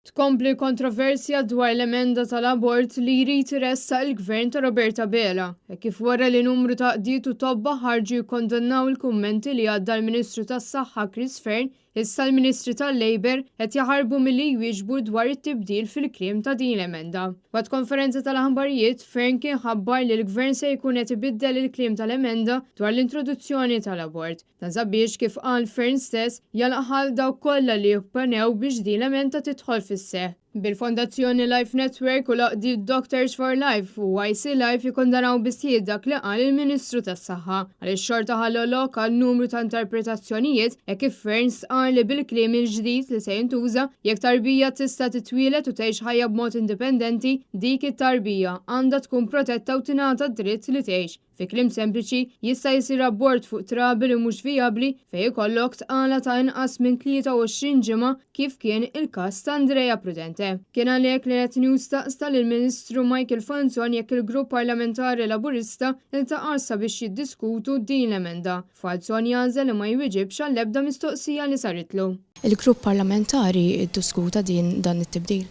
Tkompli l-kontroversja dwar l-emenda tal-abort li jrid iressaq il-Gvern ta' Robert Abela, hekk kif wara li numru ta' għaqdiet u tobba ħarġu jikkondannaw il-kummenti li għadda l-Ministru tas-Saħħa Chris Fearne, issa l-Ministri tal-Labour qed jaħarbu milli jwieġbu dwar it-tibdil fil-kliem ta' din l-emenda. Waqt konferenza tal-aħbarijiet, Fearne kien ħabbar li l-Gvern se jkun qed ibiddel il-kliem tal-emenda dwar l-introduzzjoni tal-abort. Dan sabiex, kif qal Fearne stess, jagħlaq ħalq dawk kollha li opponew biex din l-emenda tidħol fis-seħħ. Bil-Fondazzjoni Life Network u l-għaqdiet Doctors for Life u YC Life jikkundanaw bis-sħiħ dak li qal il-Ministru tas-Saħħa, għaliex xorta ħalla lok għal numru ta' interpretazzjonijiet hekk kif Fearne stqarr li bil-kliem il-ġdid li se jintuża, jekk tarbija tista' titwieled u tgħix ħajja b'mod indipendenti, dik it-tarbija għandha tkun protetta u tingħata d-dritt li tgħix. Fi kliem sempliċi, jista' jsir abort fuq trabi li mhux vijabbli fejn ikollok tqala ta' inqas minn 23 ġimgħa kif kien il-każ ta' Andrea Prudente. Kien għalhekk li Net News staqsa lill-Ministru Michael Falzon jekk il-Grupp Parlamentari Laburista ltaqax sabiex jiddiskutu din l-emenda. Falzon jagħżel li ma jwieġibx għall-ebda mistoqsija li saritlu. Il-Grupp Parlamentari ddiskuta din dan it-tibdil?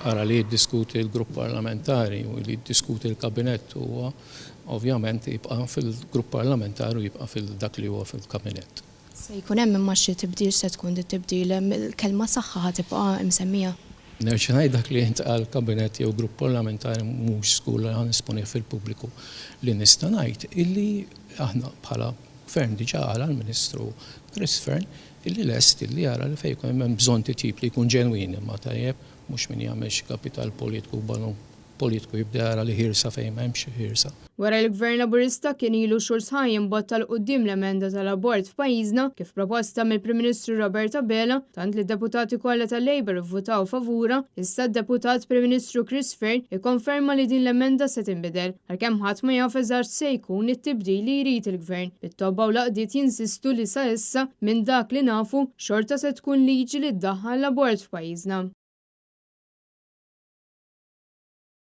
Ara li jiddiskuti l-Grupp Parlamentari u li jiddiskuti l-Kabinett huwa ovvjament jibqa' fil-Grupp Parlamentari u jibqa' fil-dak li huwa fil-Kabinett. Se jkun hemm imma xi tibdil x'se tkun dit-tibdil? Il-kelma saħħa ħa tibqa' imsemmija? Nerġa' ngħid dak li jintqal Kabinett jew Grupp Parlamentari mhux żgur li ħa nesponih fil-pubbliku. Li nista' ngħid illi aħna bħala Gvern diġà qal għall-Ministru Chris Fearne Illi lest illi jara li fejn ikun hemm bżonn titjib li jkun ġenwin imma tajjeb, mhux min jagħmel xi kapital politiku u ballun politiku jibda jara li ħirsa fejn m'hemmx ħirsa. Wara li l-Gvern Laburista kien ilu xhur sħaħ jimbotta 'l quddiem l-emenda tal-abort f'pajjiżna, kif proposta mill-Prim Ministru Robert Abela, tant li d-deputati kollha tal-Labour ivvutaw favurha, issa d-Deputat Prim Ministru Chris Fearne ikkonferma li din l-emenda se tinbidel. Għalkemm ħadd ma jaf eżatt x'se jkun it-tibdil li jrid il-Gvern, bit-tobba u l-għaqdiet jinsistu li sa issa, minn dak li nafu, xorta se tkun liġi li ddaħħal l-abort f'pajjiżna.